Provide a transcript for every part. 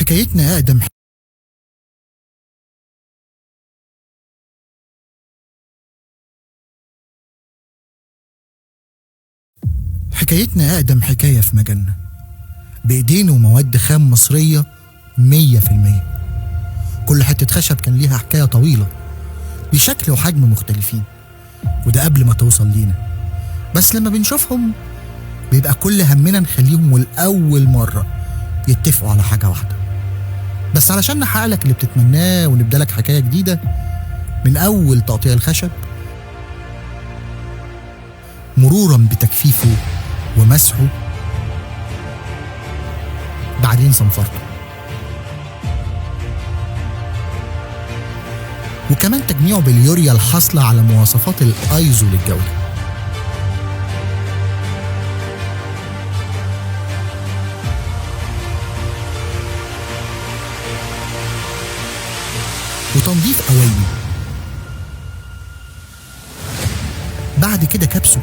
حكايتنا أقدم حكايتنا أقدم حكاية في مجالنا، بإيدين ومواد خام مصرية 100%. كل حتة خشب كان ليها حكاية طويلة بشكل وحجم مختلفين، وده قبل ما توصل لينا. بس لما بنشوفهم بيبقى كل همنا نخليهم والأول مرة يتفقوا على حاجة واحدة، بس علشان نحقق لك اللي بتتمناه ونبدأ لك حكاية جديدة من أول تقطيع الخشب مرورا بتجفيفه ومسحه، بعدين صنفرته، وكمان تجميعه باليوريا الحاصلة على مواصفات الايزو للجودة. وتنظيف قوايمه، بعد كده كبسة،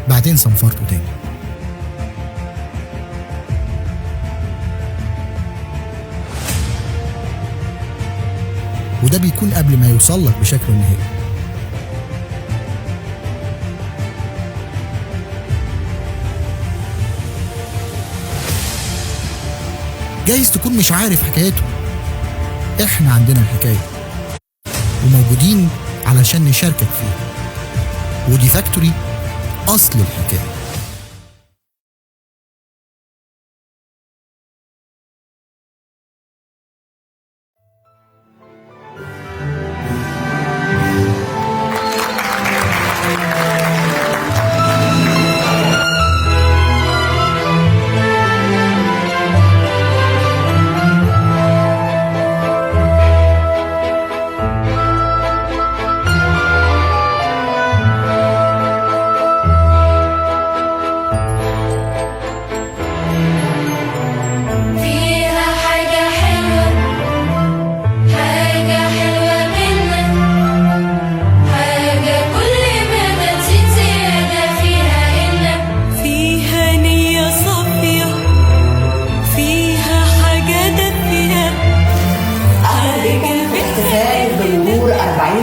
بعدين صنفرته تاني. وده بيكون قبل ما يوصل لك بشكله النهائي. جايز تكون مش عارف حكايته، احنا عندنا الحكاية وموجودين علشان نشاركك فيها. ودي فاكتوري أصل الحكاية.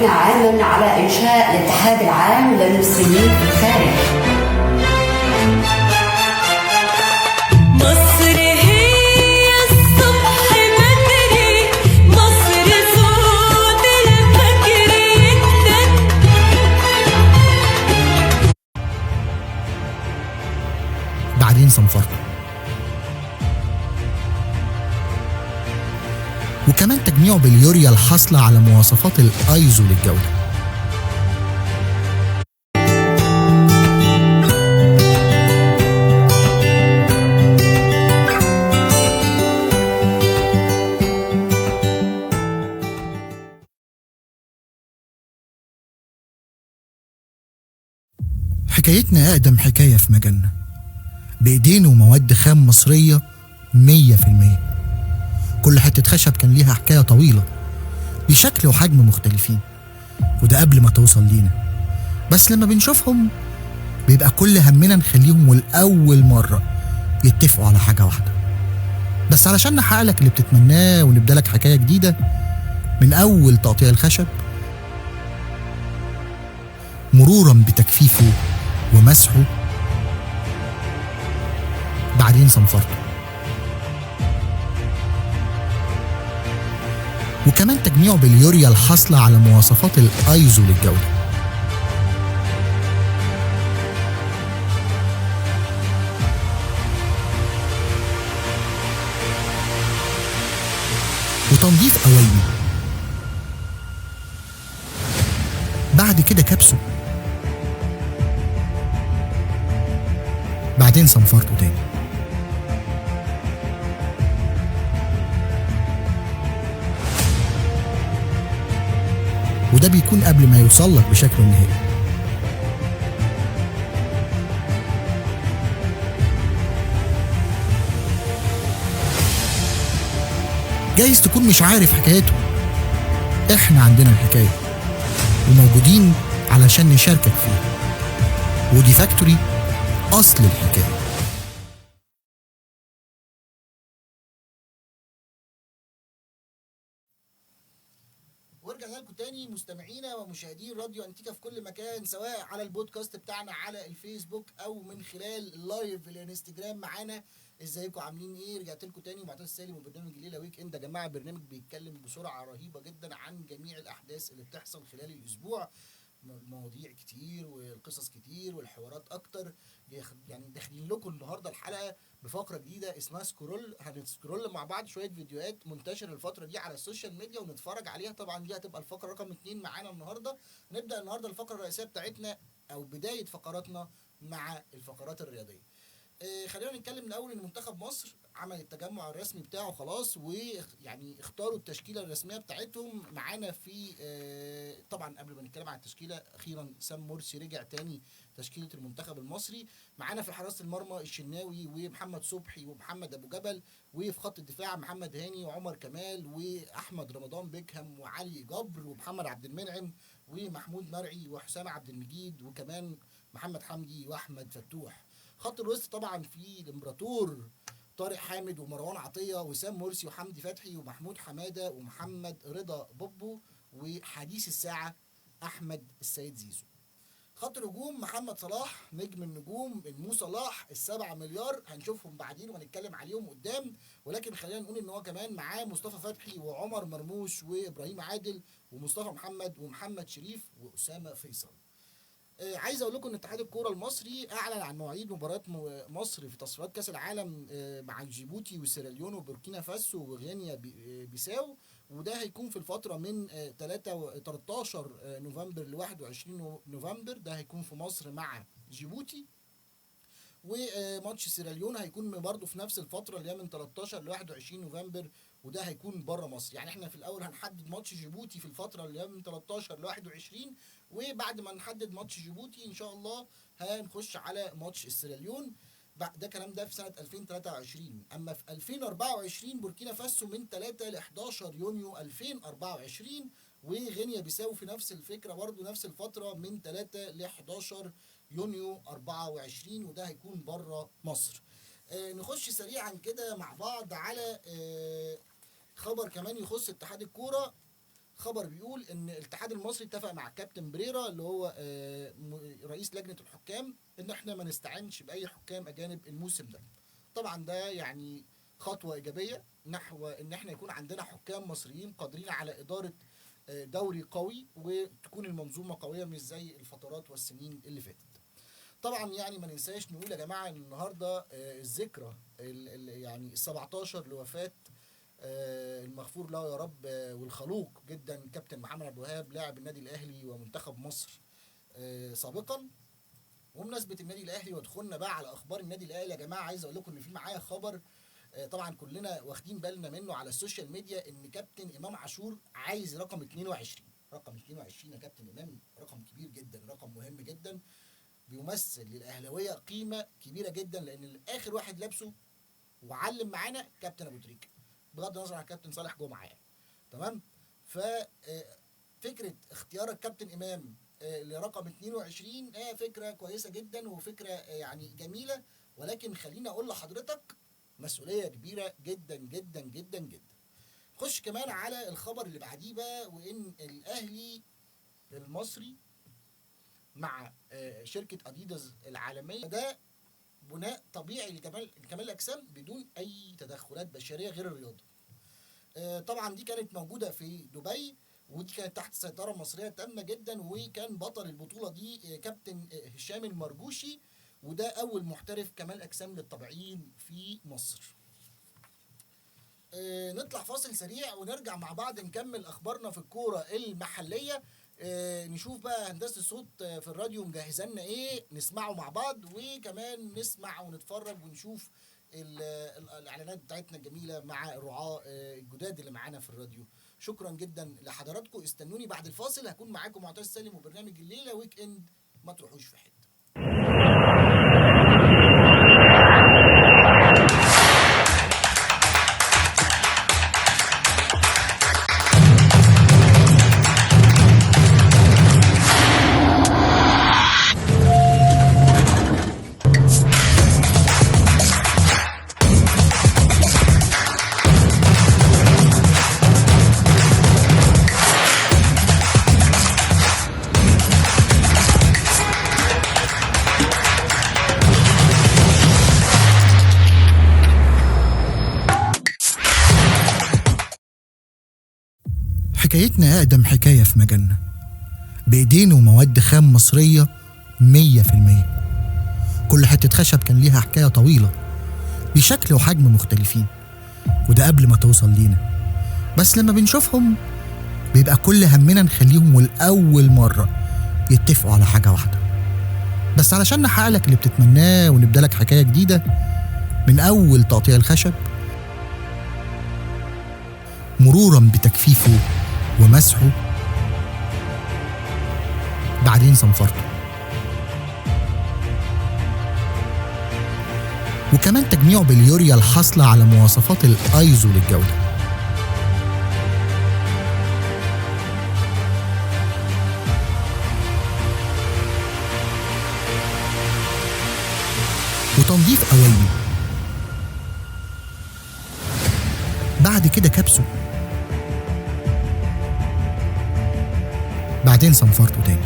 عاما على إنشاء الاتحاد العام للمصريين في الخارج. مصر هي الصبح بدري، مصر صوت الفجر يندى. بعدين صنفرته، وكمان تجميعه باليوريا الحاصلة على مواصفات الايزو للجودة. حكايتنا أقدم حكاية في مجالنا، بإيدين ومواد خام مصرية 100%. كل حتة خشب كان ليها حكاية طويلة بشكل وحجم مختلفين، وده قبل ما توصل لينا. بس لما بنشوفهم بيبقى كل همنا نخليهم والأول مرة يتفقوا على حاجة واحدة، بس علشان نحقق لك اللي بتتمناه ونبدأ لك حكاية جديدة من أول تقطيع الخشب مرورا بتجفيفه ومسحه، بعدين صنفرته، وكمان تجميعه باليوريا الحاصلة على مواصفات الايزو للجودة. وتنظيف قوايمه، بعد كده كبسة، بعدين صنفرته تاني. وده بيكون قبل ما يوصل لك بشكله النهائي. جايز تكون مش عارف حكايته، احنا عندنا الحكاية وموجودين علشان نشاركك فيها. ودي فاكتوري أصل الحكاية. لكم تاني مستمعينا ومشاهدين راديو انتيكا في كل مكان، سواء على البودكاست بتاعنا على الفيسبوك او من خلال ال live الانستجرام معانا. ازيكم عاملين ايه؟ رجعت لكم تاني معتز سالم وبرنامج الليلة weekend. يا جماعة برنامج بيتكلم بسرعة رهيبة جدا عن جميع الاحداث اللي بتحصل خلال الاسبوع، مواضيع كتير والقصص كتير والحوارات اكتر. يعني داخلين لكم النهارده الحلقة بفقره جديدة اسمها scroll. هن scroll مع بعض شوية فيديوهات منتشرة الفترة دي على ال social media ونتفرج عليها. طبعا دي هتبقى الفقرة رقم 2 معانا النهارده. نبدا النهارده الفقرة الرئيسية بتاعتنا او بداية فقراتنا مع الفقرات الرياضية. خلينا نتكلم الاول ان منتخب مصر عمل التجمع الرسمي بتاعه خلاص، ويعني اختاروا التشكيلة الرسمية بتاعتهم معانا في طبعا قبل ما نتكلم على التشكيلة، اخيرا سام مرسي رجع تاني تشكيله المنتخب المصري. معانا في حراسة المرمى الشناوي ومحمد صبحي ومحمد ابو جبل، وفي خط الدفاع محمد هاني وعمر كمال واحمد رمضان بيكهام وعلي جبر ومحمد عبد المنعم ومحمود مرعي وحسام عبد المجيد وكمان محمد حمدي واحمد فتوح. خط الوسط طبعا في الامبراطور طارق حامد ومروان عطية وسام مرسي وحمدي فتحي ومحمود حمادة ومحمد رضا بوبو وحديث الساعة احمد السيد زيزو. خط الهجوم محمد صلاح نجم النجوم المو صلاح ال7 مليار هنشوفهم بعدين وهنتكلم عليهم قدام، ولكن خلينا نقول ان هو كمان معاه مصطفى فتحي وعمر مرموش وابراهيم عادل ومصطفى محمد ومحمد شريف واسامة فيصل. عايز اقول لكم ان اتحاد الكورة المصري اعلن عن مواعيد مباريات مصر في تصفيات كاس العالم مع جيبوتي وسيراليون وبوركينا فاسو وغينيا بيساو، وده هيكون في الفترة من 13 نوفمبر ل 21 نوفمبر. ده هيكون في مصر مع جيبوتي، وماتش سيراليون هيكون برضه في نفس الفترة اللي هي من 13 ل 21 نوفمبر، وده هيكون بره مصر. يعني احنا في الاول هنحدد ماتش جيبوتي في الفترة اللي هي من 13 ل 21، وبعد ما نحدد ماتش جيبوتي ان شاء الله هنخش على ماتش السيراليون. ده كلام ده في سنة 2023. اما في 2024 بوركينا فاسو من 3 ل 11 يونيو 2024، وغينيا بيساو في نفس الفكرة برضو نفس الفترة من 3 ل 11 يونيو 24، وده هيكون بره مصر. نخش سريعا كده مع بعض على خبر كمان يخص اتحاد الكورة. خبر بيقول ان الاتحاد المصري اتفق مع الكابتن بريرا اللي هو رئيس لجنة الحكام ان احنا ما نستعنش باي حكام اجانب الموسم ده. طبعا ده يعني خطوة ايجابية نحو ان احنا يكون عندنا حكام مصريين قادرين على ادارة دوري قوي وتكون المنظومة قوية مش زي الفترات والسنين اللي فاتت. طبعا يعني ما ننساش نقول يا جماعة ان النهارده الذكرى يعني 17 لوفاه المغفور له يا رب والخلوق جدا كابتن محمد عبد الوهاب لاعب النادي الاهلي ومنتخب مصر سابقا. وبمناسبة النادي الاهلي ودخولنا بقى على اخبار النادي الاهلي يا جماعة، عايز اقول لكم ان في معايا خبر طبعا كلنا واخدين بالنا منه على ال social media، ان كابتن امام عاشور عايز رقم 22. رقم 22 يا كابتن امام رقم كبير جدا، رقم مهم جدا، بيمثل للاهلاويه قيمة كبيرة جدا، لان اخر واحد لابسه وعلم معانا كابتن ابو تريكه، بغض النظر عن كابتن صالح جمعه يعني. تمام. ففكره اختيار الكابتن امام لرقم 22 فكرة كويسة جدا وفكره يعني جميلة، ولكن خليني اقول لحضرتك مسؤولية كبيرة جدا جدا جدا جدا. خش كمان على الخبر اللي بعديه بقى، وان الاهلي المصري مع شركة اديداس العالمية ده بناء طبيعي لكمال الاجسام بدون اي تدخلات بشرية غير الرياضة. طبعا دي كانت موجودة في دبي، ودي كانت تحت سيطرة مصرية تامة جدا، وكان بطل البطولة دي كابتن هشام المرجوشي، وده اول محترف كمال اجسام للطبيعيين في مصر. نطلع فاصل سريع ونرجع مع بعض نكمل اخبارنا في الكورة المحلية. نشوف بقى هندسة الصوت في الراديو مجهزة لنا ايه نسمعه مع بعض، وكمان نسمع ونتفرج ونشوف الاعلانات بتاعتنا الجميلة مع الرعاة الجداد اللي معانا في الراديو. شكرا جدا لحضراتكم، استنوني بعد الفاصل، هكون معاكم معتز سالم وبرنامج الليلة weekend، ما تروحوش في حتة. حكايتنا أقدم حكاية في مجالنا، بإيدين ومواد خام مصرية 100%. كل حتة خشب كان ليها حكاية طويلة بشكل وحجم مختلفين، وده قبل ما توصل لينا. بس لما بنشوفهم بيبقى كل همنا نخليهم والأول مرة يتفقوا على حاجة واحدة، بس علشان نحقق لك اللي بتتمناه ونبدأ لك حكاية جديدة من أول تقطيع الخشب مرورا بتجفيفه ومسحه، بعدين صنفرته، وكمان تجميعه باليوريا الحاصلة على مواصفات الايزو للجودة. وتنظيف قوايمه، بعد كده كبسه، بعدين صنفرته تاني.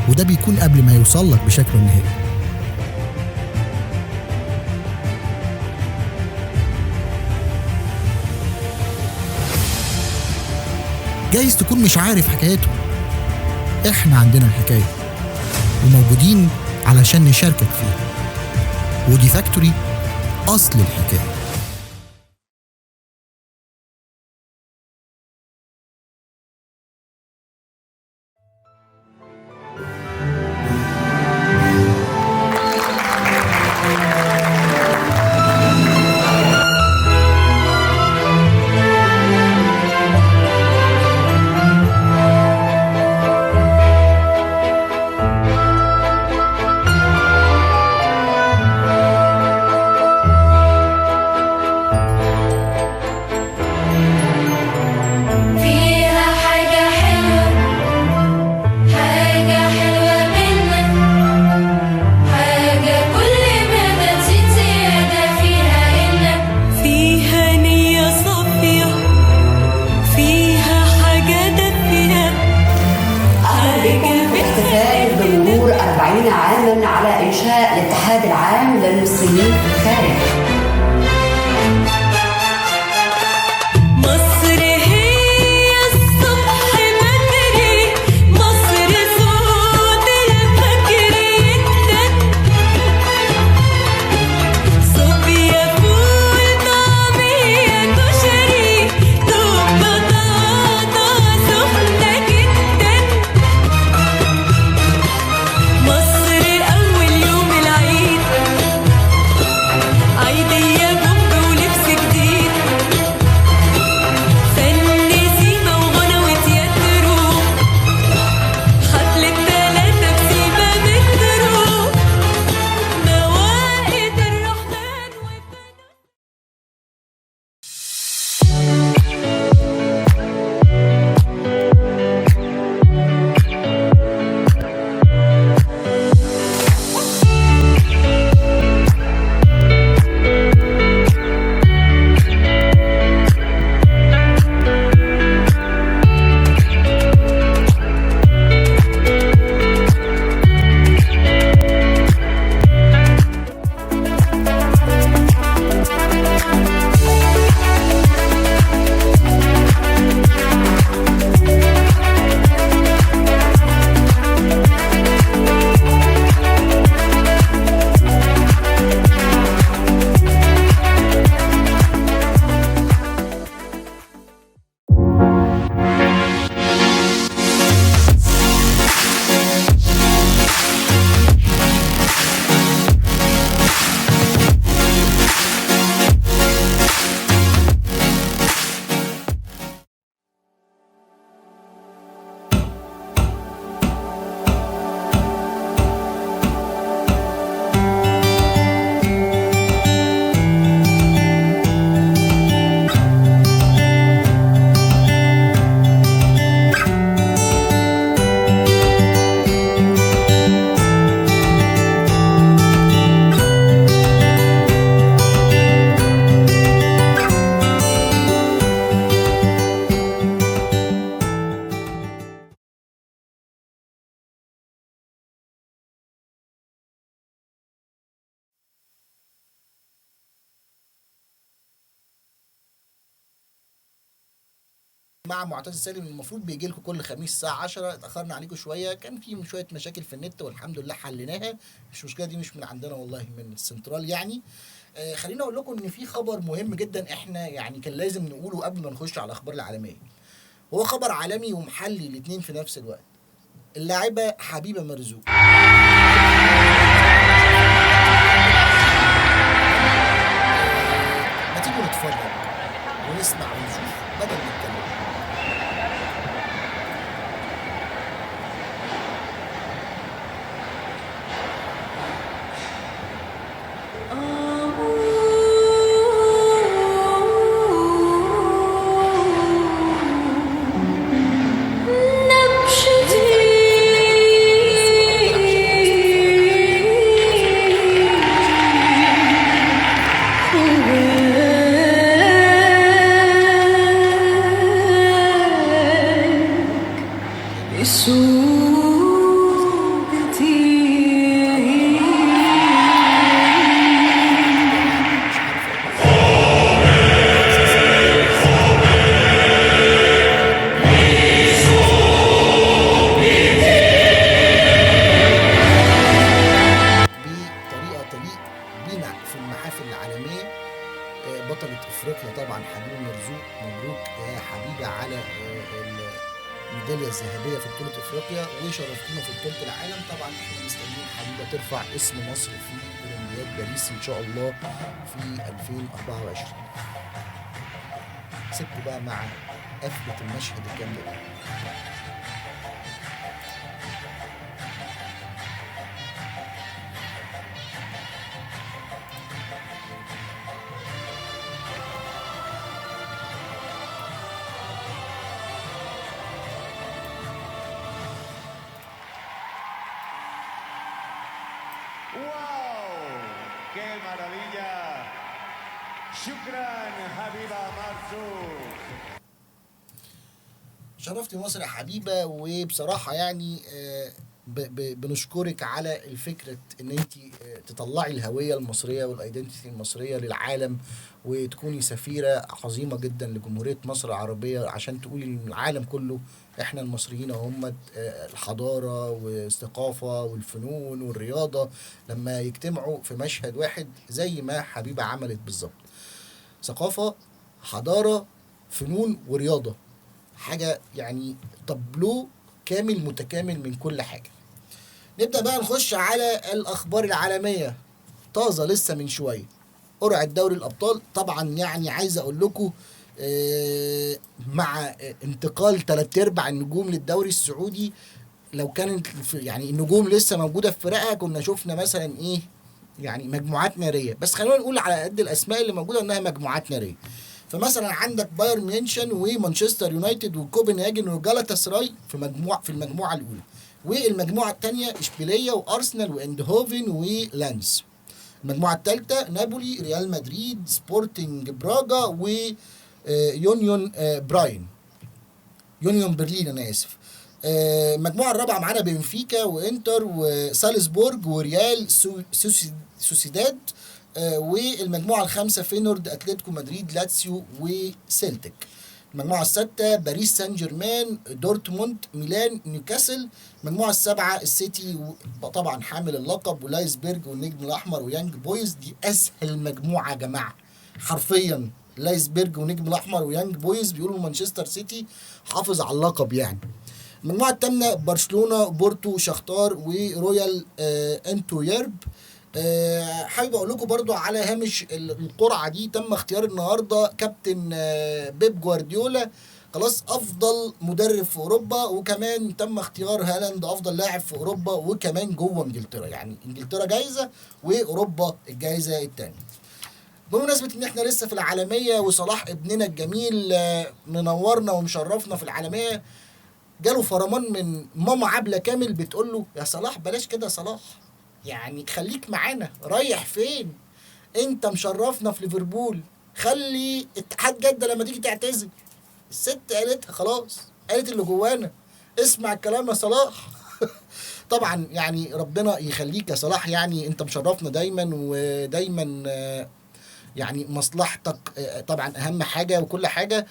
وده بيكون قبل ما يوصل لك بشكله النهائي. جايز تكون مش عارف حكايته، احنا عندنا الحكاية وموجودين علشان نشاركك فيها. ودي فاكتوري أصل الحكاية. مع معتز سالم. المفروض بيجي لكم كل خميس الساعة 10، اتاخرنا عليكم شوية، كان في شوية مشاكل في النت والحمد لله حليناها. مش مشكلة، دي مش من عندنا والله، من السنترال يعني. خليني اقول لكم ان في خبر مهم جدا احنا يعني كان لازم نقوله قبل ما نخش على الاخبار العالمية. هو خبر عالمي ومحلي الاثنين في نفس الوقت. اللاعبه حبيبه مرزوق ما تيجوا نتفرج ونسمع ونشوف بدل ما نتكلم. مش عارف اقول. بطريقة تليق بينا في المحافل العالمية. بطلة افريقيا طبعا حبيبه مرزوق، مبروك يا حبيبه على الميداليه الذهبية في بطوله افريقيا وشرفتينا في بطوله العالم. طبعا احنا مستنيين حبيبه ترفع اسم مصر في اولمبياد باريس ان شاء الله في 2024. سيبكوا بقى مع قفله المشهد الجامدة دي. ¡Wow! ¡Qué maravilla! شكرا حبيبة مرزوق. شرفتي مصر يا حبيبه، وبصراحة يعني بنشكرك على الفكرة ان انت تطلعي الهوية المصرية وال identity المصرية للعالم، وتكوني سفيره عظيمة جدا لجمهوريه مصر العربية، عشان تقولي للعالم كله احنا المصريين هم الحضارة والثقافة والفنون والرياضة لما يجتمعوا في مشهد واحد زي ما حبيبه عملت بالظبط. ثقافة، حضارة، فنون ورياضة، حاجة يعني تابلو كامل متكامل من كل حاجة. نبدا بقى نخش على الاخبار العالمية طازة لسه من شوية. قرعه دوري الابطال طبعا، يعني عايز اقول لكم مع انتقال 3/4 النجوم للدوري السعودي، لو كانت يعني النجوم لسه موجودة في فرقها كنا شفنا مثلا ايه، يعني مجموعات نارية. بس خلينا نقول على قد الاسماء اللي موجودة انها مجموعات نارية. فمثلا عندك بايرن ميونشن ومانشستر يونايتد وكوبنهاجن وجالاتا سراي في المجموعة الاولى، والمجموعة الثانية اشبيلية وارسنال واندهوفن ولانس. المجموعة الثالثة نابولي، ريال مدريد، سبورتنج براجا ويونيون براين، يونيون برلين انا اسف. المجموعة الرابعة معانا بنفيكا وانتر وسالزبورج وريال سوسيداد. والمجموعة الخامسة فينورد، اتلتيكو مدريد، لاتسيو وسيلتيك. المجموعة السادسة باريس سان جيرمان، دورتموند، ميلان، نيوكاسل. المجموعة السابعة السيتي طبعا حامل اللقب، ولايسبرج والنجم الاحمر ويانج بويز. دي اسهل مجموعة يا جماعة حرفيا، لايسبرج والنجم الاحمر ويانج بويز، بيقولوا مانشستر سيتي حافظ على اللقب يعني. المجموعة الثامنة برشلونة، بورتو، شختار ورويال انتويرب. حابب اقول لكم برضو على هامش القرعة دي، تم اختيار النهارده كابتن بيب جوارديولا خلاص افضل مدرب في اوروبا، وكمان تم اختيار هالاند افضل لاعب في اوروبا وكمان جوه انجلترا، يعني انجلترا جايزة واوروبا الجايزة الثانية. بمناسبة ان احنا لسه في العالمية وصلاح ابننا الجميل منورنا ومشرفنا في العالمية، جاله فرمان من ماما عبله كامل بتقول له يا صلاح بلاش كده يا صلاح، يعني خليك معانا، رايح فين؟ انت مشرفنا في ليفربول، خلي اتحاد جده لما تيجي تعتزل. الست قالتها خلاص، قالت اللي جوانا، اسمع الكلام يا صلاح. طبعا يعني ربنا يخليك يا صلاح، يعني انت مشرفنا دايما ودايما يعني مصلحتك طبعا اهم حاجة وكل حاجة.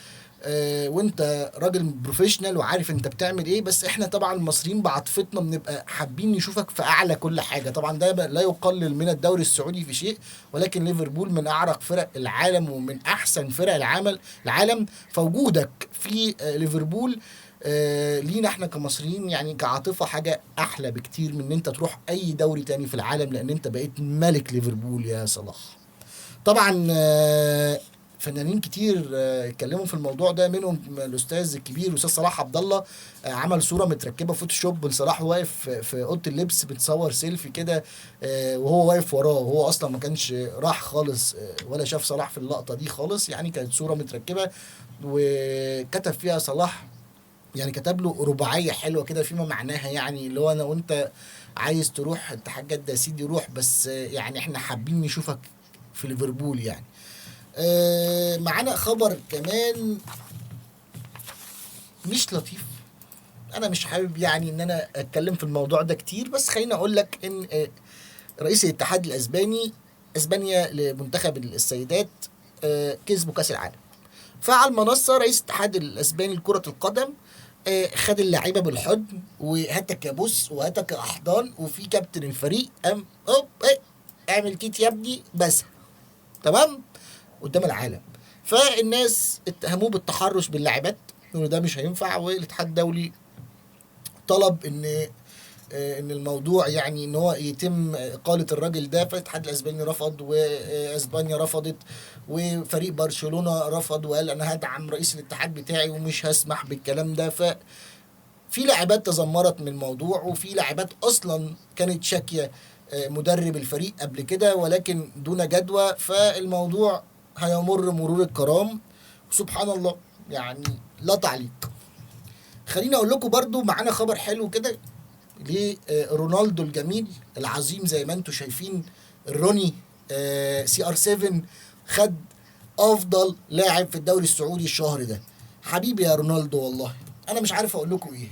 وانت راجل professional وعارف انت بتعمل ايه، بس احنا طبعا المصريين بعاطفتنا بنبقى حابين نشوفك في اعلى كل حاجة. طبعا ده لا يقلل من الدوري السعودي في شيء، ولكن ليفربول من اعرق فرق العالم ومن احسن فرق العالم، فوجودك في ليفربول لينا احنا كمصريين يعني كعاطفه حاجة احلى بكتير من ان انت تروح اي دوري تاني في العالم، لان انت بقيت ملك ليفربول يا صلاح. طبعا فنانين كتير اتكلموا في الموضوع ده، منهم الاستاذ الكبير الاستاذ صلاح عبد الله، عمل صوره متركبه Photoshop لصلاح واقف في اوضة اللبس بتصور سيلفي كده، وهو واقف وراه، وهو اصلا ما كانش راح خالص ولا شاف صلاح في اللقطة دي خالص، يعني كانت صوره متركبه وكتب فيها صلاح، يعني كتب له رباعية حلوة كده فيما معناها، يعني اللي هو انا وانت عايز تروح اتحاد جده يا سيدي روح، بس يعني احنا حابين نشوفك في ليفربول يعني. معانا خبر كمان مش لطيف، انا مش حابب يعني ان انا اتكلم في الموضوع ده كتير، بس خليني اقول لك ان رئيس الاتحاد الاسباني، اسبانيا لمنتخب السيدات كسبوا كاس العالم، فعلى المنصة رئيس الاتحاد الاسباني لكرة القدم خد اللعيبة بالحضن وهاتك يا بوس وهاتك يا احضان، وفي كابتن الفريق قام اوب اعمل كيت يا ابني بس تمام قدام العالم. فالناس اتهموه بالتحرش باللاعبات، انه ده مش هينفع، والاتحاد الدولي طلب ان الموضوع يعني ان هو يتم اقاله الراجل ده، فالاتحاد الاسباني رفض، واسبانيا رفضت، وفريق برشلونة رفض وقال انا هدعم رئيس الاتحاد بتاعي ومش هسمح بالكلام ده. ففي لاعبات تذمرت من الموضوع، وفي لاعبات اصلا كانت شاكيه مدرب الفريق قبل كده ولكن دون جدوى، فالموضوع هيمر مرور الكرام سبحان الله، يعني لا تعليق. خليني اقول لكم برضو معانا خبر حلو كده لرونالدو الجميل العظيم، زي ما انتم شايفين الروني CR7 خد افضل لاعب في الدوري السعودي الشهر ده. حبيبي يا رونالدو، والله انا مش عارف اقول لكم ايه،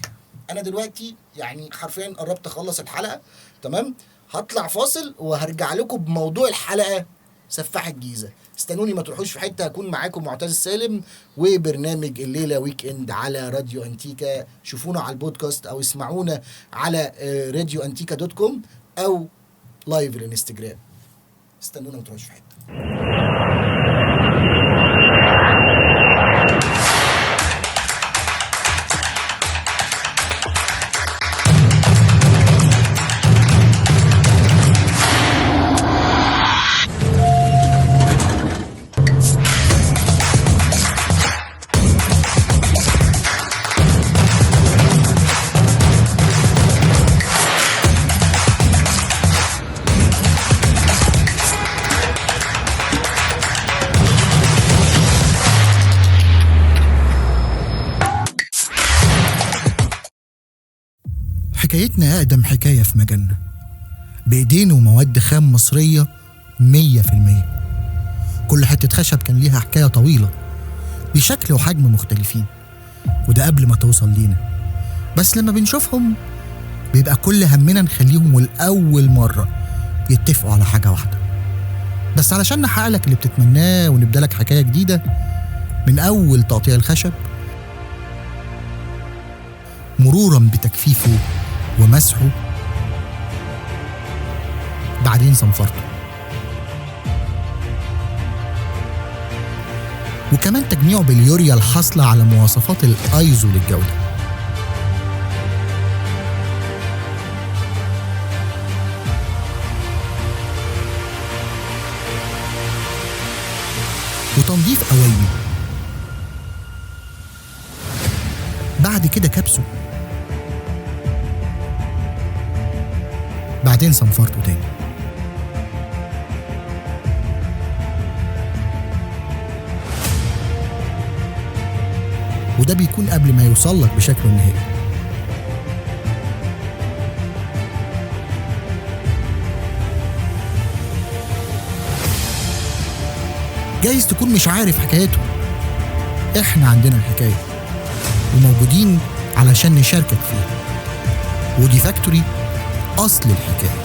انا دلوقتي يعني حرفيا قربت اخلص الحلقة تمام، هطلع فاصل وهرجع لكم بموضوع الحلقة سفاح الجيزة. استنوني ما تروحوش في حتة، هكون معاكم معتز السالم وبرنامج الليلة weekend على راديو انتيكا. شوفونا على البودكاست او اسمعونا على راديو انتيكا dot com او live الانستجرام. استنونا ما تروحوش في حتة. حكايتنا أقدم حكاية في مجالنا، بإيدين ومواد خام مصرية 100%. كل حتة خشب كان ليها حكاية طويلة بشكل وحجم مختلفين، وده قبل ما توصل لينا، بس لما بنشوفهم بيبقى كل همنا نخليهم والأول مرة يتفقوا على حاجة واحدة، بس علشان نحقق لك اللي بتتمناه ونبدأ لك حكاية جديدة من أول تقطيع الخشب مرورا بتجفيفه ومسحه، بعدين صنفرته، وكمان تجميعه باليوريا الحاصلة على مواصفات الايزو للجودة. وتنظيف قوايمه، بعد كده كبسة، بعدين صنفرته تاني. وده بيكون قبل ما يوصل لك بشكله النهائي. جايز تكون مش عارف حكايته، احنا عندنا الحكاية وموجودين علشان نشاركك فيها. ودي فاكتوري أصل الحكاية.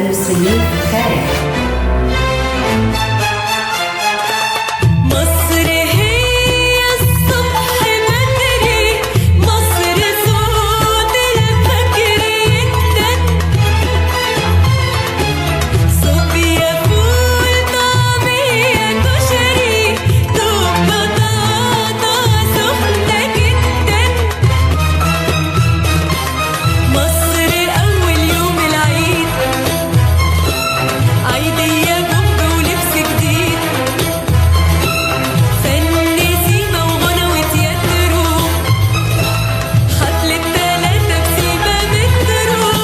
للمصريين في الخارج. مصر هي الصبح بدري، مصر صوت الفجر يدن، صوبيا فول طعمية كشري، دوب بطاطا سخنة جدا. مصر أول يوم العيد، عيدية بومب ولبس جديد، فن سيما وغنى وتياترو، حفلة تلاتة بسيما مترو،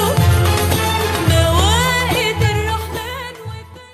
موائد الرحمن وفن.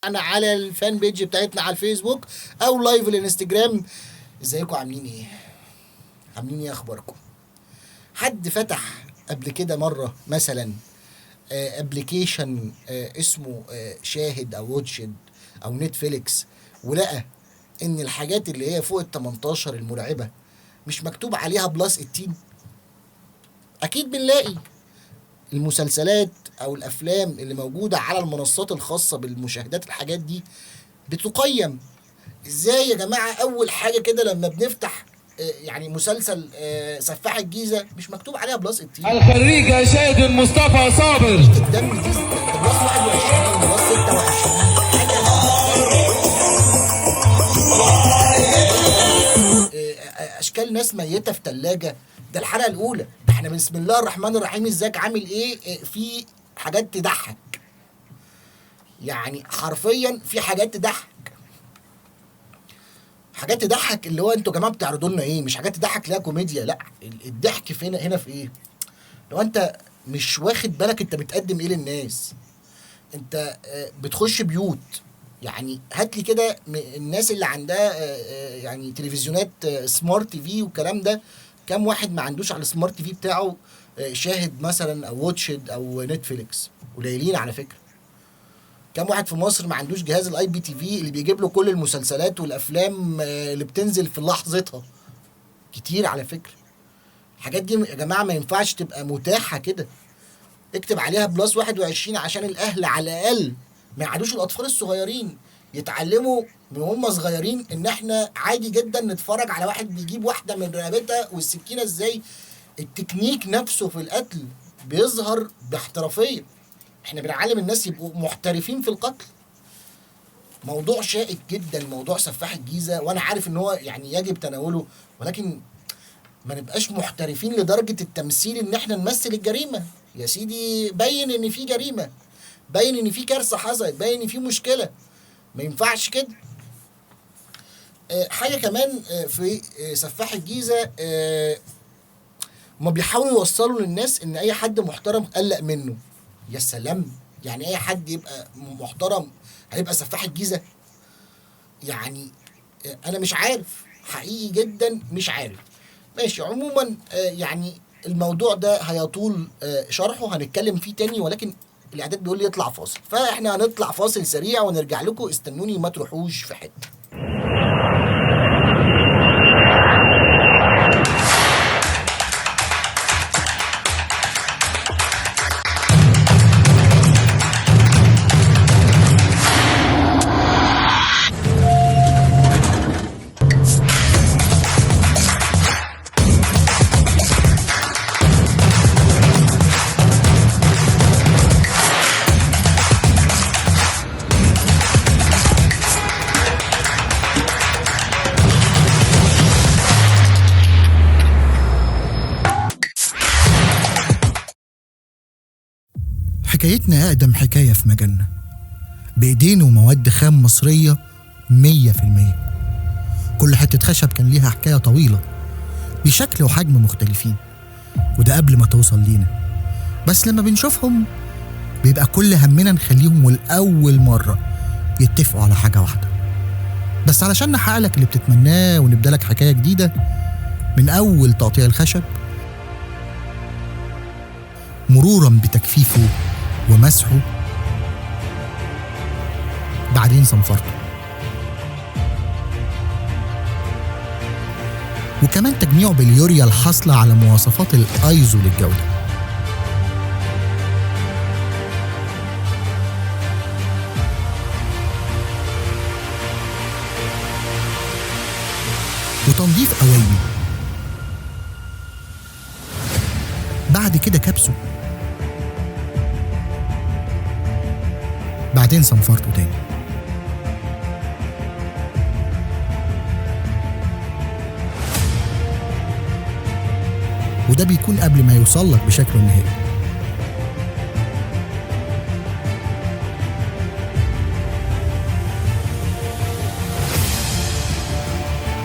انا على ال fan page بتاعتنا على الفيسبوك او live الانستجرام. ازيكم؟ عاملين ايه؟ عاملين ايه؟ اخباركم؟ حد فتح قبل كده مرة مثلا application اسمه شاهد او Watch It او نتفليكس، ولقى ان الحاجات اللي هي فوق ال 18 المرعبة مش مكتوب عليها plus 18؟ اكيد بنلاقي المسلسلات او الافلام اللي موجودة على المنصات الخاصة بالمشاهدات الحاجات دي بتقيم ازاي يا جماعة؟ اول حاجة كده لما بنفتح يعني مسلسل سفاح الجيزة مش مكتوب عليها plus 18. الخريجة شادن مصطفى صابر. الدم دي plus 21 plus 26 حاجة اشكال ناس ميته في ثلاجه. ده الحلقة الاولى، ده احنا بسم الله الرحمن الرحيم ازيك عامل ايه؟ في حاجات تضحك، يعني حرفيا في حاجات تضحك، حاجات تضحك اللي هو انتوا يا جماعة بتعرضوا لنا ايه؟ مش حاجات تضحك لا كوميديا، لا الضحك فين هنا في ايه؟ لو انت مش واخد بالك انت بتقدم ايه للناس، انت بتخش بيوت. يعني هات لي كده الناس اللي عندها يعني تلفزيونات smart TV والكلام ده، كام واحد ما عندوش على ال smart TV بتاعه شاهد مثلا او Watch It او نتفليكس؟ قليلين على فكرة. كام واحد في مصر ما عندوش جهاز ال IPTV اللي بيجيب له كل المسلسلات والافلام اللي بتنزل في لحظتها؟ كتير على فكرة. الحاجات دي يا جماعة ما ينفعش تبقى متاحة كده، اكتب عليها plus 21 عشان الاهل على الاقل ما يعادوش الاطفال الصغيرين، يتعلموا من هم صغيرين ان احنا عادي جدا نتفرج على واحد بيجيب واحدة من رقبتها والسكينة ازاي. التكنيك نفسه في القتل بيظهر باحترافيه. احنا بنعلم الناس يبقوا محترفين في القتل. موضوع شائك جدا موضوع سفاح الجيزة، وانا عارف ان هو يعني يجب تناوله، ولكن ما نبقاش محترفين لدرجة التمثيل ان احنا نمثل الجريمة. يا سيدي بين ان في جريمة، بين ان في كارثة حصلت، بين ان في مشكلة، ما ينفعش كده. حاجة كمان في سفاح الجيزة، ما بيحاولوا يوصلوا للناس ان اي حد محترم قلق منه. يا سلام، يعني اي حد يبقى محترم هيبقى سفاح الجيزة؟ يعني انا مش عارف حقيقي جدا، مش عارف. ماشي، عموما يعني الموضوع ده هيطول شرحه، هنتكلم فيه تاني، ولكن الاعداد بيقول لي اطلع فاصل، فاحنا هنطلع فاصل سريع ونرجع لكم. استنوني ما تروحوش في حتة. حكايتنا أقدم حكاية في مجالنا، بإيدين ومواد خام مصرية 100%. كل حتة خشب كان ليها حكاية طويلة بشكل وحجم مختلفين، وده قبل ما توصل لينا. بس لما بنشوفهم بيبقى كل همنا نخليهم والأول مرة يتفقوا على حاجة واحدة، بس علشان نحقق لك اللي بتتمناه ونبدأ لك حكاية جديدة من أول تقطيع الخشب مرورا بتجفيفه ومسحه، بعدين صنفرته، وكمان تجميعه باليوريا الحاصلة على مواصفات الايزو للجودة. وتنظيف قوايمه، بعد كده كبسة، بعدين صنفرته تاني. وده بيكون قبل ما يوصل لك بشكله النهائي.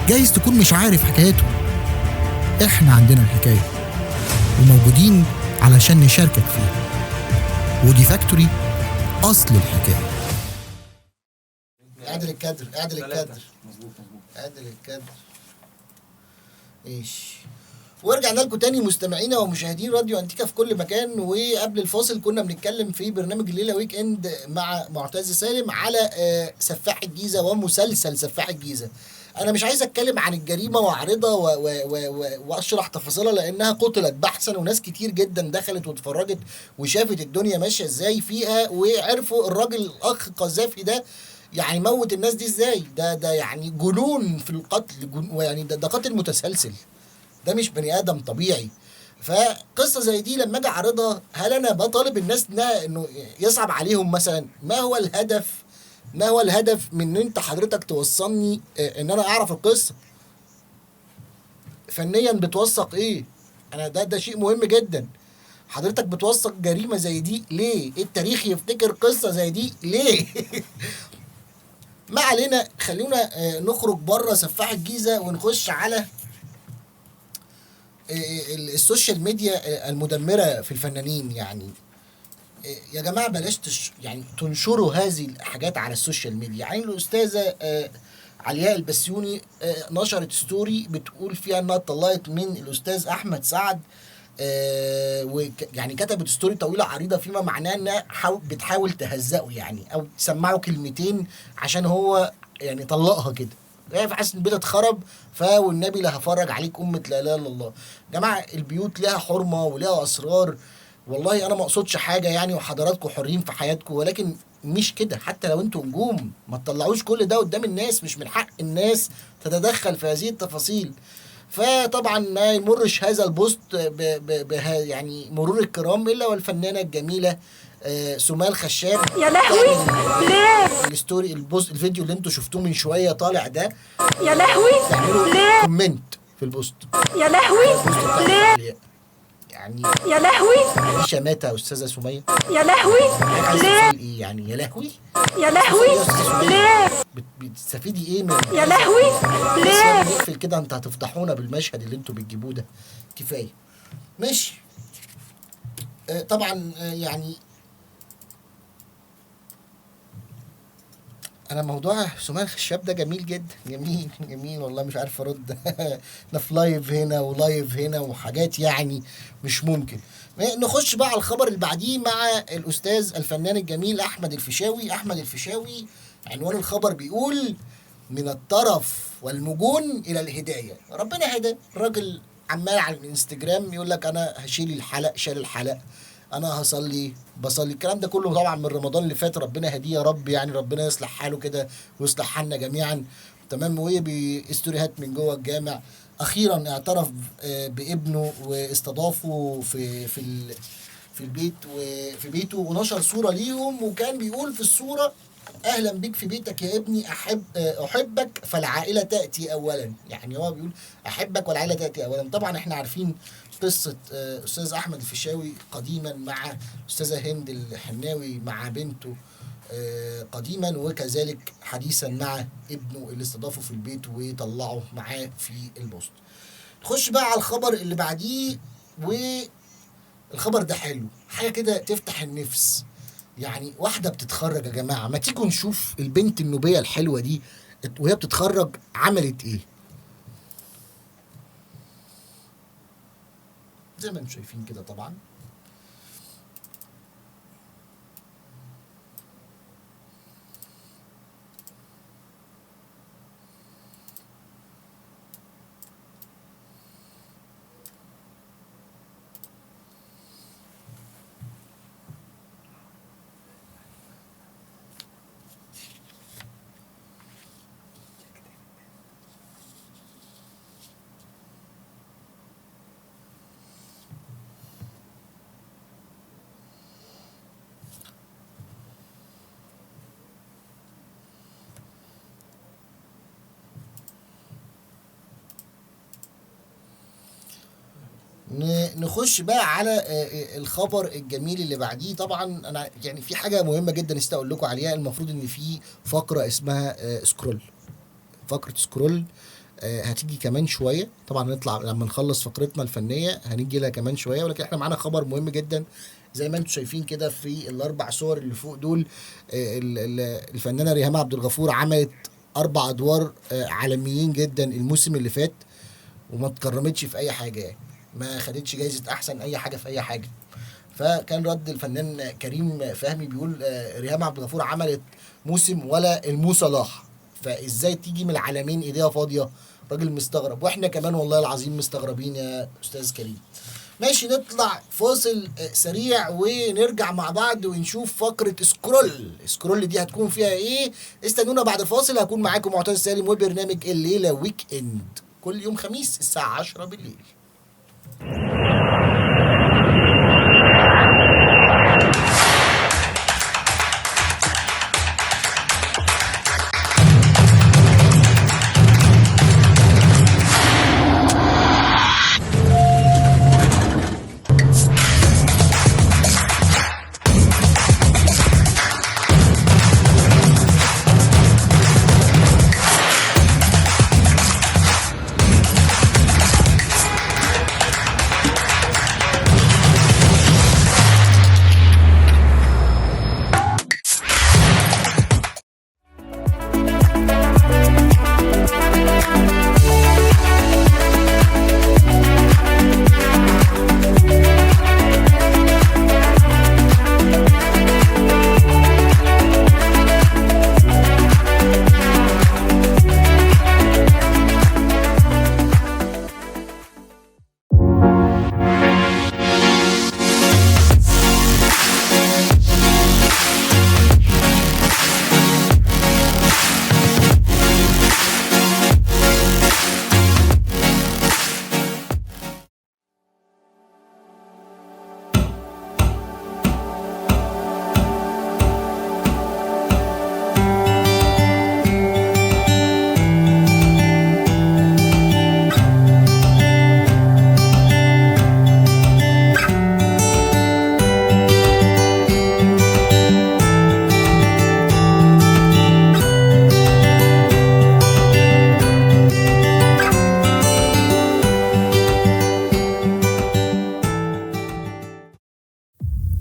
جايز تكون مش عارف حكايته، احنا عندنا الحكاية وموجودين علشان نشاركك فيها. ودي فاكتوري أصل الحكاية. اعدل الكادر، اعدل الكادر، مظبوط اعدل الكادر. ايش، ورجعنا لكم تاني مستمعينا ومشاهدين راديو انتيكا في كل مكان. وقبل الفاصل كنا بنتكلم في برنامج الليلة weekend مع معتز سالم على سفاح الجيزة ومسلسل سفاح الجيزة. انا مش عايز اتكلم عن الجريمة واعرضها واشرح تفاصيلها لانها قتلت بحثا، وناس كتير جدا دخلت واتفرجت وشافت الدنيا ماشية ازاي فيها، وعرفوا الراجل الاخ قذافي ده يعني موت الناس دي ازاي. ده يعني جنون في القتل، يعني ده قاتل متسلسل، ده مش بني ادم طبيعي. فقصة زي دي لما اجي اعرضها، هل انا بطالب الناس انه يصعب عليهم مثلا؟ ما هو الهدف؟ ما هو الهدف من ان انت حضرتك توصلني ان انا اعرف القصة فنيا بتوثق ايه؟ انا ده شيء مهم جدا. حضرتك بتوثق جريمة زي دي ليه؟ ايه التاريخ يفتكر قصة زي دي ليه؟ ما علينا، خلونا نخرج بره سفاح الجيزة ونخش على ال social media المدمرة في الفنانين. يعني يا جماعة بلاش يعني تنشروا هذه الحاجات على ال social media. يعني الاستاذة علياء البسيوني نشرت story بتقول فيها انها اتطلقت من الاستاذ احمد سعد، ويعني كتبت story طويلة عريضة فيما معناه انها بتحاول تهزقه يعني، او تسمعه كلمتين عشان هو يعني طلقها كده، يعني حاسس ان البيت اتخرب، فوالنبي لا هفرج عليك امه لا اله الا الله. يا جماعة البيوت لها حرمه ولها اسرار، والله انا ما اقصدش حاجة يعني، وحضراتكم حرين في حياتكم، ولكن مش كده. حتى لو انتوا نجوم ما تطلعوش كل ده قدام الناس، مش من حق الناس تتدخل في هذه التفاصيل. فطبعا ما يمرش هذا ال post يعني مرور الكرام الا والفنانه الجميلة سمال خشاب. يا لهوي ليه ال story ال post الفيديو اللي انتوا شفتوه من شوية طالع ده، يا لهوي ليه comment في ال post، يا لهوي ليه يعني يا لهوي دي شماته يا استاذه سميه، يا لهوي ليه ايه يعني يا لهوي يا لهوي ليه بتستفيدي ايه من يا لهوي ليه؟ نقفل كده، انت هتفضحونا بالمشهد اللي انتوا بتجيبوه ده، كفاية ماشي. طبعا يعني انا موضوع سمية الخشاب ده جميل جدا، جميل جميل والله، مش عارف ارد. انا في live هنا و live هنا وحاجات يعني مش ممكن. نخش بقى على الخبر اللي بعديه مع الاستاذ الفنان الجميل احمد الفيشاوي. احمد الفيشاوي عنوان الخبر بيقول: من الطرف والمجون الى الهداية. ربنا هدى الراجل، عمال على الانستجرام يقول لك انا هشيل الحلق، شال الحلق، انا هصلي بصلي، الكلام ده كله طبعا من رمضان اللي فات. ربنا هديه يا رب، يعني ربنا يصلح حاله كده ويصلح حالنا جميعا. تمام. وهي بستوريهات من جوه الجامع. اخيرا اعترف بابنه واستضافه في في في البيت وفي بيته، ونشر صوره ليهم، وكان بيقول في الصورة: اهلا بك في بيتك يا ابني، احبك فالعائله تاتي اولا. يعني هو بيقول احبك والعائلة تاتي اولا. طبعا احنا عارفين قصة استاذ احمد الفيشاوي قديما مع استاذه هند الحناوي مع بنته قديما، وكذلك حديثا مع ابنه اللي استضافة في البيت وطلعه معاه في ال post. نخش بقى على الخبر اللي بعديه، والخبر ده حلو، حاجة كده تفتح النفس. يعني واحدة بتتخرج يا جماعة، ما تيجوا نشوف البنت النوبية الحلوة دي وهي بتتخرج عملت ايه. زي ما انتم شايفين كده طبعا. نخش بقى على الخبر الجميل اللي بعديه. طبعا انا يعني في حاجة مهمة جدا نسيت اقول لكم عليها. المفروض ان في فقره اسمها scroll، فقره scroll هتيجي كمان شوية. طبعا هنطلع لما نخلص فقرتنا الفنية هنيجي لها كمان شوية، ولكن احنا معانا خبر مهم جدا زي ما انتم شايفين كده في الاربع صور اللي فوق دول. الفنانة ريهام عبد الغفور عملت 4 ادوار عالميين جدا الموسم اللي فات، وما اتكرمتش في اي حاجة، يعني ما خدتش جايزة احسن اي حاجة في اي حاجة. فكان رد الفنان كريم فهمي بيقول ريهام عبد الغفور عملت موسم ولا المو صلاح، فازاي تيجي من العالمين ايديها فاضية؟ راجل مستغرب، واحنا كمان والله العظيم مستغربين يا استاذ كريم. ماشي، نطلع فاصل سريع ونرجع مع بعض ونشوف فقره scroll. scroll دي هتكون فيها ايه؟ استنونا بعد الفاصل. هكون معاكم معتز سالم وبرنامج الليلة weekend كل يوم خميس الساعة 10 بالليل.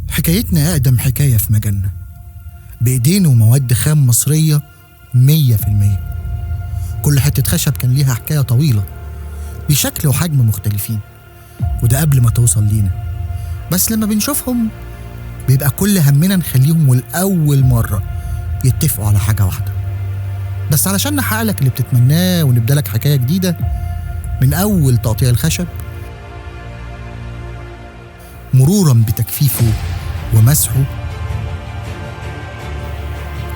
حكايتنا أقدم حكاية في مجالنا، بإيدين ومواد خام مصرية 100%. كل حتة خشب كان ليها حكاية طويلة بشكل وحجم مختلفين، وده قبل ما توصل لينا. بس لما بنشوفهم بيبقى كل همنا نخليهم والأول مرة يتفقوا على حاجة واحدة، بس علشان نحقق لك اللي بتتمناه ونبدأ لك حكاية جديدة من أول تقطيع الخشب مرورا بتجفيفه ومسحه،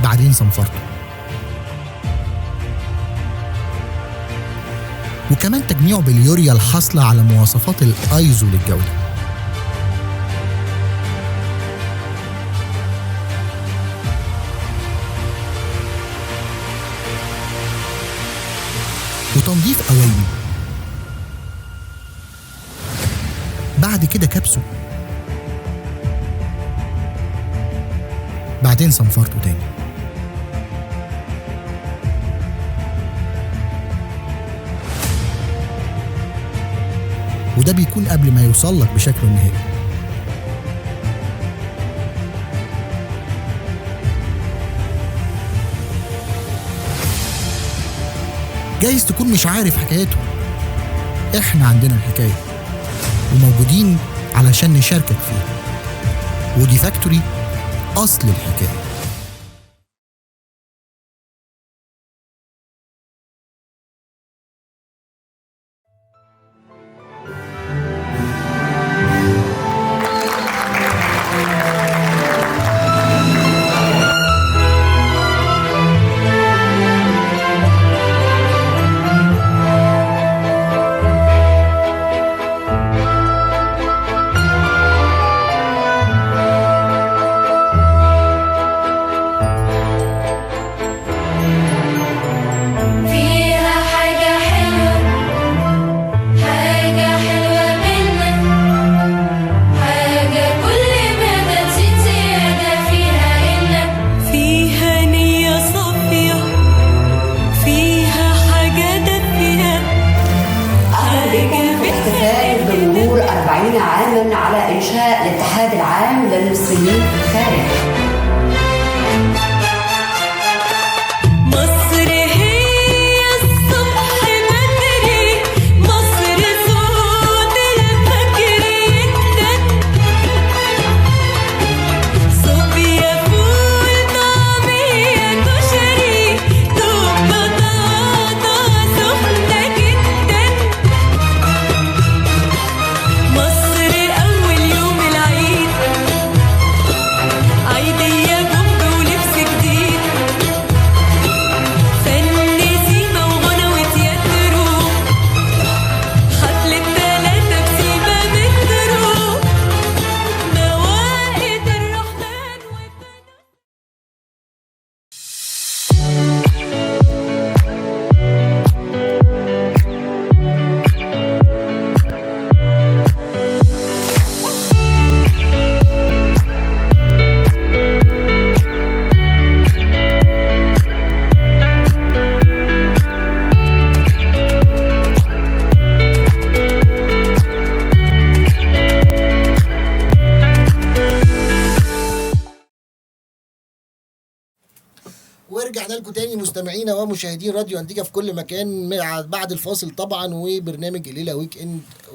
بعدين صنفرته، وكمان تجميعه باليوريا الحاصلة على مواصفات الأيزو للجودة. وتنظيف قوايمه، بعد كده كبسة، بعدين صنفرته تاني. وده بيكون قبل ما يوصل لك بشكله النهائي. جايز تكون مش عارف حكايته، احنا عندنا الحكاية وموجودين علشان نشاركك فيها. ودي فاكتوري أصل الحكاية. عاما على إنشاء الاتحاد العام للمصريين في الخارج. مصر هي الصبح بدري، مصر صوت الفجر يدن، صوبيا فول طعمية كشري، توب بطاطا سخنة جدا. مصر أول يوم العيد، عيدية بومب ولبس جديد، فن سيما وغنى وتياترو، حفلة 3 بسيما مترو، موائد الرحمن. ورجعنا لكم تاني مستمعينا ومشاهدين راديو انتيكا في كل مكان بعد الفاصل طبعا، وبرنامج الليلة weekend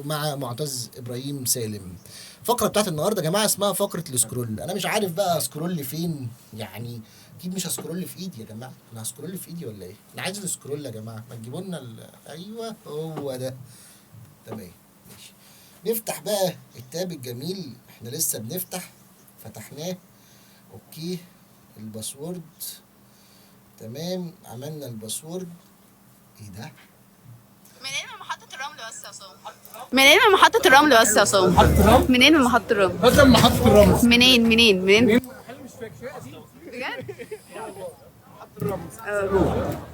مع معتز ابراهيم سالم. الفقرة بتاعت النهارده يا جماعة اسمها فقره ال scroll. انا مش عارف بقى scroll فين، يعني اكيد مش ه scroll في ايدي يا جماعة. انا ه scroll في ايدي ولا ايه؟ انا عايز ال scroll يا جماعة، ما تجيبوا لنا ايوه هو ده. تمام ماشي. نفتح بقى ال tab الجميل، احنا لسه بنفتح، فتحناه. okay ال password تمام، عملنا ال password. ايه ده؟ منين من محطة الرمل بس يا عصام؟ منين من محطة الرمل بس يا عصام؟ منين من محطة الرمل؟ مثلا محطة الرمل. منين منين منين؟ مش فاكر بجد؟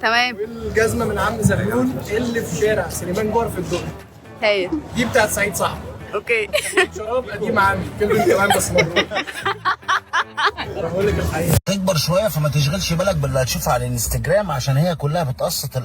تمام. الجزمة من عم زغلول اللي في شارع سليمان جوهر في الدقي. هايل. دي بتاعت سعيد صاحبي. okay. شراب قديم عندي كلمة كمان بس مبروك. بقول لك الحقيقة. تكبر شوية فما تشغلش بالك باللي هتشوفه على الانستجرام عشان هي كلها بتقسط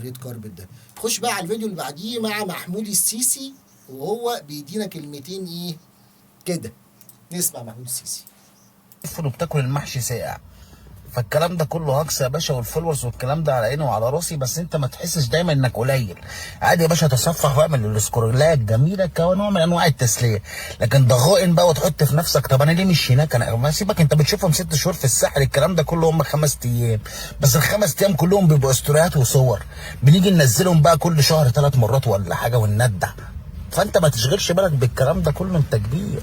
ال red carpet ده. خش بقى على الفيديو اللي بعديه مع محمود السيسي، وهو بيدينا كلمتين ايه كده. نسمع محمود السيسي. وبتاكل المحشي ساقع، فالكلام ده كله هجص يا باشا، وال followers والكلام ده على عيني وعلى راسي، بس انت ما تحسش دايما انك قليل. عادي يا باشا، تصفح واعمل السكرولات الجميلة كنوع من انواع التسلية، لكن ضغائن بقى وتحط في نفسك طب انا ليه مش هناك؟ انا ما سيبك، انت بتشوفهم 6 شهور في الساحل، الكلام ده كله هم 5 ايام بس، ال5 ايام كلهم بيبقوا استوريات وصور، بنيجي ننزلهم بقى كل شهر 3 مرات ولا حاجة ونندع. فانت ما تشغلش بالك بالكلام ده كله، انت كبير.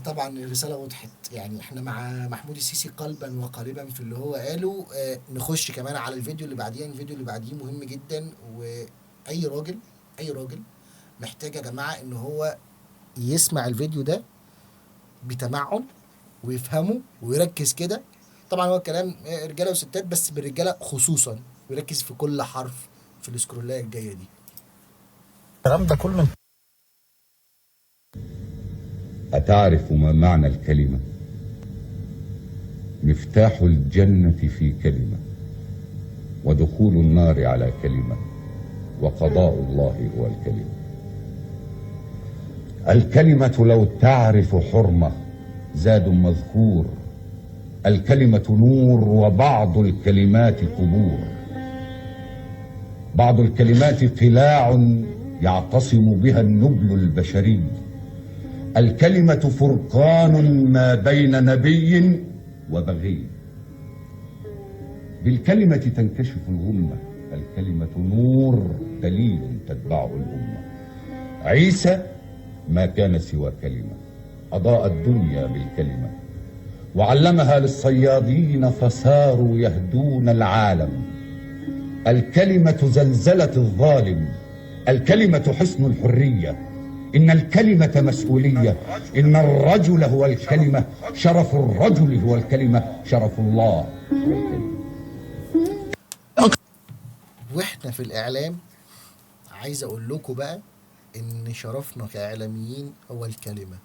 طبعا الرسالة وضحت، يعني احنا مع محمود السيسي قلبا وقالبا في اللي هو قاله. نخش كمان على الفيديو اللي بعديه. الفيديو اللي بعديه مهم جدا، واي راجل، اي راجل محتاج يا جماعة ان هو يسمع الفيديو ده بتمعن ويفهمه ويركز كده. طبعا هو الكلام رجالة وستات، بس بالرجالة خصوصا، ويركز في كل حرف في السكرولات الجاية دي. الكلام ده كله. أتعرف ما معنى الكلمة؟ مفتاح الجنة في كلمة، ودخول النار على كلمة، وقضاء الله هو الكلمة. الكلمة لو تعرف حرمة زاد مذكور، الكلمة نور وبعض الكلمات قبور. بعض الكلمات قلاع يعتصم بها النبل البشري. الكلمة فرقان ما بين نبي وبغي. بالكلمة تنكشف الغمة، الكلمة نور دليل تتبعه الأمة. عيسى ما كان سوى كلمة، أضاء الدنيا بالكلمة، وعلمها للصيادين فصاروا يهدون العالم. الكلمة زلزلة الظالم، الكلمة حصن الحرية. إن الكلمة مسؤولية، إن الرجل هو الكلمة، شرف الرجل هو الكلمة، شرف الله هو الكلمة. وإحنا في الإعلام عايز أقول لكم بقى إن شرفنا كإعلاميين هو الكلمة.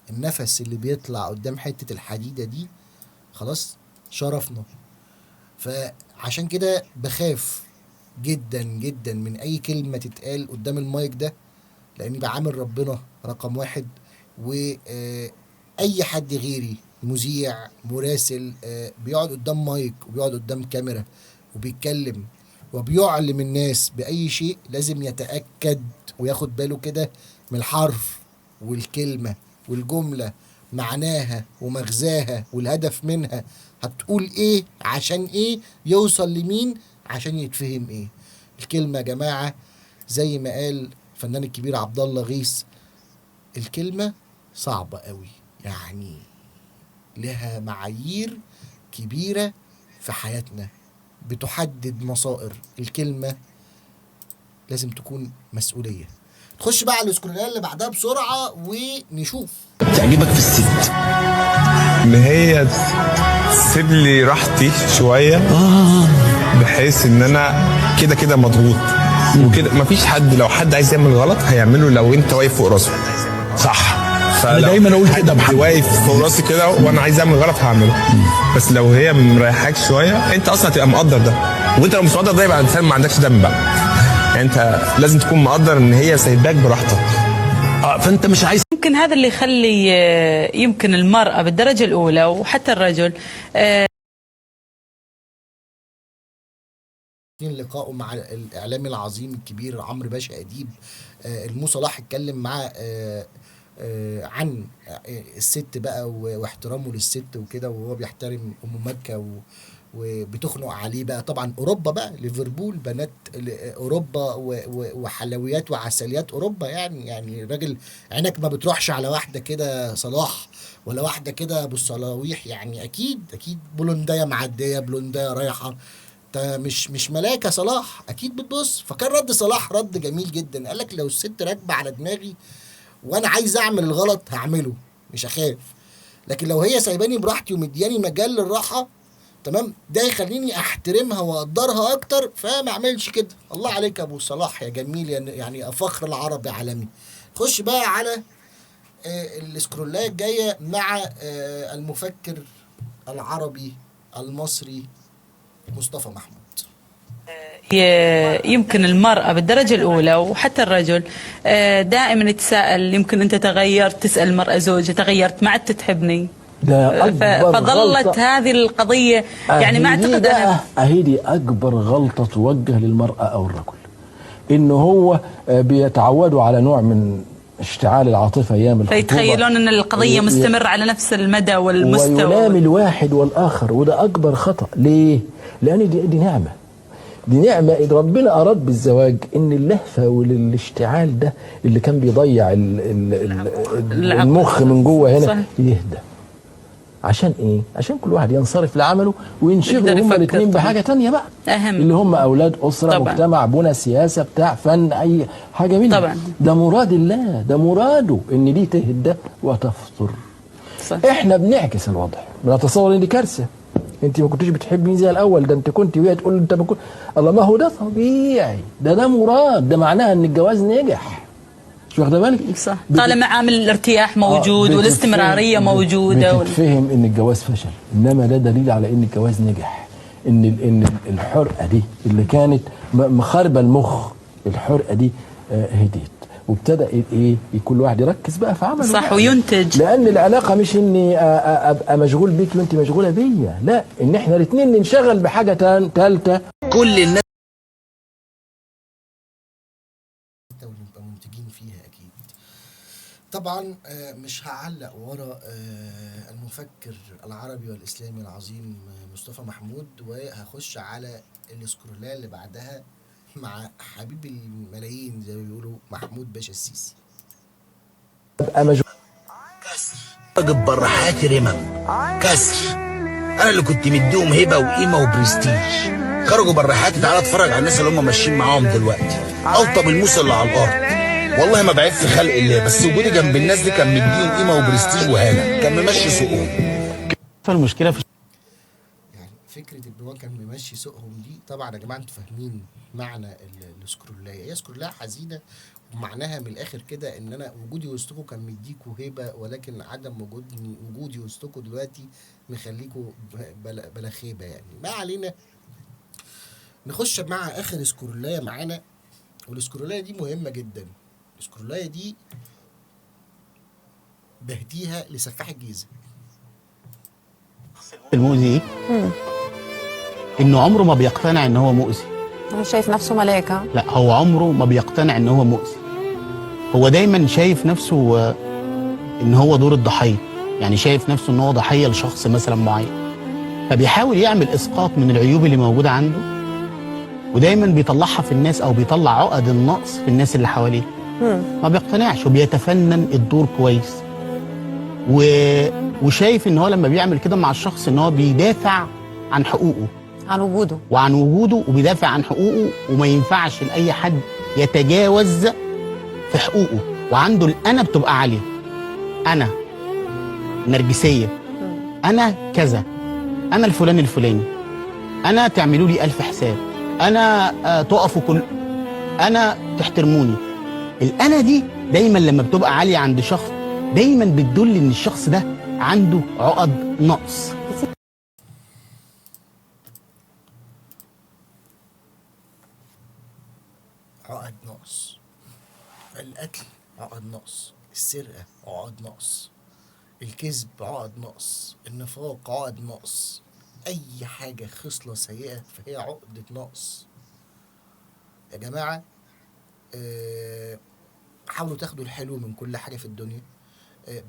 النفس اللي بيطلع قدام حتة الحديدة دي خلاص شرفنا. فعشان كده بخاف جدا جدا من أي كلمة تتقال قدام المايك ده، لاني بعامل ربنا رقم 1، واي حد غيري مذيع مراسل بيقعد قدام مايك وبيقعد قدام كاميرا وبيتكلم وبيعلم الناس باي شيء لازم يتاكد وياخد باله كده من الحرف والكلمة والجملة، معناها ومغزاها والهدف منها، هتقول ايه عشان ايه، يوصل لمين عشان يتفهم ايه. الكلمة يا جماعة زي ما قال الفنان الكبير عبد الله غيث، الكلمة صعبة قوي، يعني لها معايير كبيرة في حياتنا بتحدد مصائر. الكلمة لازم تكون مسؤولية. تخش بقى على السكرولات اللي بعدها بسرعة ونشوف. تعجبك في الست ان هي تسيب لي راحتي شوية، بحيث ان انا كده كده مضغوط وكده، مفيش حد، لو حد عايز يعمل غلط هيعمله لو انت واقف فوق راسه. صح، انا دايما اقول كده، واقف فوق راسي كده وانا عايز اعمل غلط هعمله، بس لو هي مريحاك شوية انت اصلا هتبقى مقدر ده، وانت لو مش مقدر ده يبقى انسان ما عندكش دم بقى. يعني انت لازم تكون مقدر ان هي سايباك براحتك. فانت مش عايز. يمكن هذا اللي يخلي يمكن المرأة بالدرجة الأولى وحتى الرجل لقائه مع الإعلامي العظيم الكبير عمرو باشا أديب. المو صلاح اتكلم مع عن الست بقى واحترامه للست وكده، وهو بيحترم أم مكة وبتخنق عليه بقى. طبعا أوروبا بقى، ليفربول، بنات أوروبا وحلويات وعسليات أوروبا، يعني الراجل عينك ما بتروحش على واحدة كده صلاح ولا واحدة كده أبو الصلاويح، يعني أكيد أكيد بولندية معدية، بولندية رايحة، انت مش ملاكه صلاح، اكيد بتبص. فكان رد صلاح رد جميل جدا، قال لك لو الست راكبه على دماغي وانا عايز اعمل الغلط هعمله، مش هخاف، لكن لو هي سايباني براحتي ومدياني مجال للراحة، تمام، ده يخليني احترمها واقدرها اكتر، فما اعملش كده. الله عليك يا ابو صلاح يا جميل، يعني فخر العرب عالمي. خش بقى على السكرولات الجاية مع المفكر العربي المصري مصطفى محمود. يمكن المرأة بالدرجة الأولى وحتى الرجل دائما يتساءل، يمكن أنت تغيرت، تسأل المرأة زوجها تغيرت، ما عدت تحبني. ده أكبر فظلت غلطة. هذه القضية، يعني ما أعتقد أنا أهي أكبر غلطة توجه للمرأة أو الرجل، إنه هو بيتعودوا على نوع من اشتعال العاطفة أيام الخطوبة، فيتخيلون أن القضية مستمرة على نفس المدى والمستوى، ويلام الواحد والآخر، وده أكبر خطأ. ليه؟ لأن دي نعمة، دي نعمة إذا ربنا أراد بالزواج إن اللهفة والاشتعال ده اللي كان بيضيع المخ من جوه هنا يهدى. عشان ايه؟ عشان كل واحد ينصرف لعمله وينشغلوا هما الاثنين بحاجة تانية بقى، أهم. اللي هم اولاد اسره، طبعا. مجتمع، بنى، سياسة، بتاع فن، اي حاجة منها. طبعا ده مراد الله، ده مراده ان دي تهدى وتفطر. صح. احنا بنعكس الوضع، بنتصور ان دي كارثة، انت ما كنتيش بتحبني زي الاول، ده انت كنت، وهي تقول انت ما كنت. الله، ما هو ده طبيعي، ده مراد، ده معناها ان الجواز نجح. مش واخده بالك؟ صح، طالما عامل الارتياح موجود والاستمرارية موجودة، بتتفهم ان الجواز فشل، انما ده دليل على ان الجواز نجح، ان الحرقة دي اللي كانت مخربه المخ، الحرقة دي هديت، وابتدى ايه كل واحد يركز بقى في عمله. صح، وينتج. لان العلاقة مش اني ابقى مشغول بيك وانت مشغولة بيا، لا، ان احنا الاثنين ننشغل بحاجة ثالثة. كل الناس ونبقى منتجين فيها اكيد. طبعا مش هعلق ورا المفكر العربي والاسلامي العظيم مصطفى محمود، وهخش على السكرولات اللي بعدها مع حبيب الملايين زي ما بيقولوا محمود باشا السيسي. ابقى بره حياتي رمم كسر، انا اللي كنت مديهم هبه وقيمه وبرستيج، خرجوا بره حياتي. تعالى اتفرج على الناس اللي هم ماشيين معاهم دلوقتي، الطب الموسى اللي على الارض. والله ما بعيب في خلق الله، بس وجودي جنب الناس دي كان مديهم قيمة وبرستيج وهانه، كان ممشي سوقهم. فالمشكلة في يعني فكرة ان هو كان ممشي سوقهم دي، طبعا يا جماعة انتوا فاهمين معنى السكرولايه، هي سكرولايه حزينة ومعناها من الاخر كده ان انا وجودي وسطكم كان مديكوا هيبة، ولكن عدم وجودي وسطكم دلوقتي مخليكوا بلا خيبه يعني. ما علينا، نخش مع اخر سكرولايه معانا، والسكرولايه دي مهمة جدا. السكرولايه دي بهديها لسفاح الجيزة. المؤذي ايه؟ انه عمره ما بيقتنع ان هو مؤذي. هو شايف نفسه ملاك. لا، هو عمره ما بيقتنع ان هو مؤذي. هو دايما شايف نفسه ان هو دور الضحية، يعني شايف نفسه ان هو ضحية لشخص مثلا معين، فبيحاول يعمل اسقاط من العيوب اللي موجودة عنده، ودايما بيطلعها في الناس، او بيطلع عقد النقص في الناس اللي حواليه. ما بيقتنعش وبيتفنن الدور كويس، وشايف ان هو لما بيعمل كده مع الشخص ان هو بيدافع عن حقوقه، عن وجوده، وعن وجوده، وبيدافع عن حقوقه، وما ينفعش لاي حد يتجاوز في حقوقه. وعنده الانا بتبقى عالية، انا نرجسية، انا كذا، انا الفلان الفلاني، انا تعملوا لي 1000 حساب، انا تقفوا كل، انا تحترموني. الانا دي دايما لما بتبقى عالية عند شخص دايما بتدل ان الشخص ده عنده عقد نقص. عقد نقص، القتل عقد نقص، السرقة عقد نقص، الكذب عقد نقص، النفاق عقد نقص، اي حاجة خصلة سيئه فهي عقده نقص. يا جماعة حاولوا تاخدوا الحلو من كل حاجة في الدنيا،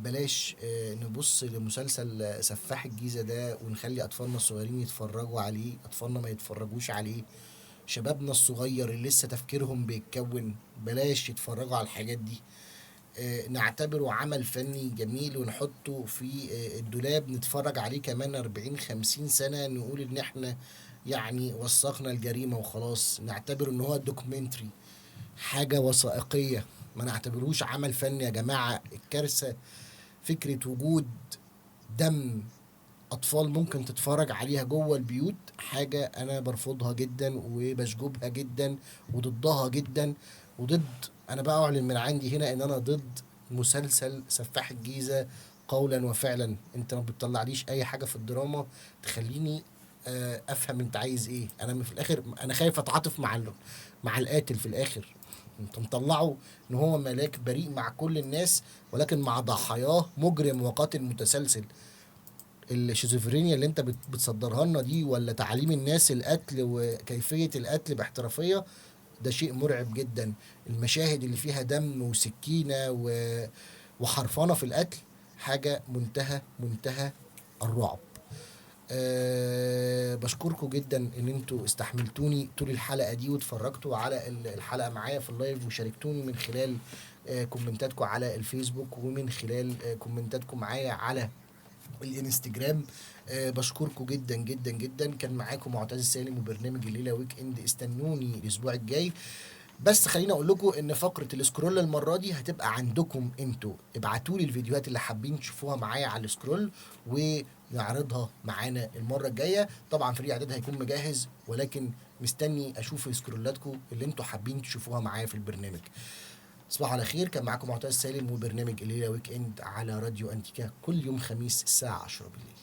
بلاش نبص لمسلسل سفاح الجيزة ده ونخلي اطفالنا الصغيرين يتفرجوا عليه، اطفالنا ما يتفرجوش عليه، شبابنا الصغير اللي لسه تفكيرهم بيتكون بلاش يتفرجوا على الحاجات دي. نعتبره عمل فني جميل ونحطه في الدولاب نتفرج عليه كمان 40-50 سنة، نقول ان احنا يعني وثقنا الجريمة وخلاص. نعتبره ان هو documentary، حاجة وثائقية، ما نعتبروش عمل فني يا جماعة. الكارثة فكرة وجود دم أطفال ممكن تتفرج عليها جوه البيوت، حاجة أنا برفضها جدا وبشجبها جدا وضدها جدا وضد. أنا بقى أعلن من عندي هنا إن أنا ضد مسلسل سفاح الجيزة قولا وفعلا. انت ما بتطلعليش اي حاجة في الدراما تخليني افهم انت عايز ايه. انا في الاخر انا خايف اتعاطف مع القاتل في الاخر. انت مطلعه ان هو ملاك بريء مع كل الناس، ولكن مع ضحاياه مجرم وقاتل متسلسل. الشيزوفرينيا اللي انت بتصدرها لنا دي، ولا تعليم الناس القتل وكيفية القتل باحترافية، ده شيء مرعب جدا. المشاهد اللي فيها دم وسكينة وحرفنة في القتل حاجة منتهى منتهى الرعب. بشكركم جدا ان انتوا استحملتوني طول الحلقة دي واتفرجتوا على الحلقة معايا في ال live، وشاركتوني من خلال كومنتاتكم على الفيسبوك، ومن خلال كومنتاتكم معايا على الانستجرام. بشكركم جدا جدا جدا. كان معاكم معتز سالم وبرنامج الليلة weekend. استنوني الاسبوع الجاي. بس خليني اقول لكم ان فقره ال scroll المرة دي هتبقى عندكم انتوا. ابعتوا لي الفيديوهات اللي حابين تشوفوها معايا على ال scroll ونعرضها معانا المرة الجاية. طبعا فريق اعداد هيكون مجهز، ولكن مستني اشوف سكرولاتكم اللي انتوا حابين تشوفوها معايا في البرنامج. صباح على خير. كان معاكم معتز سالم وبرنامج الليلة weekend على راديو انتيكا كل يوم خميس الساعة 10 بالليل.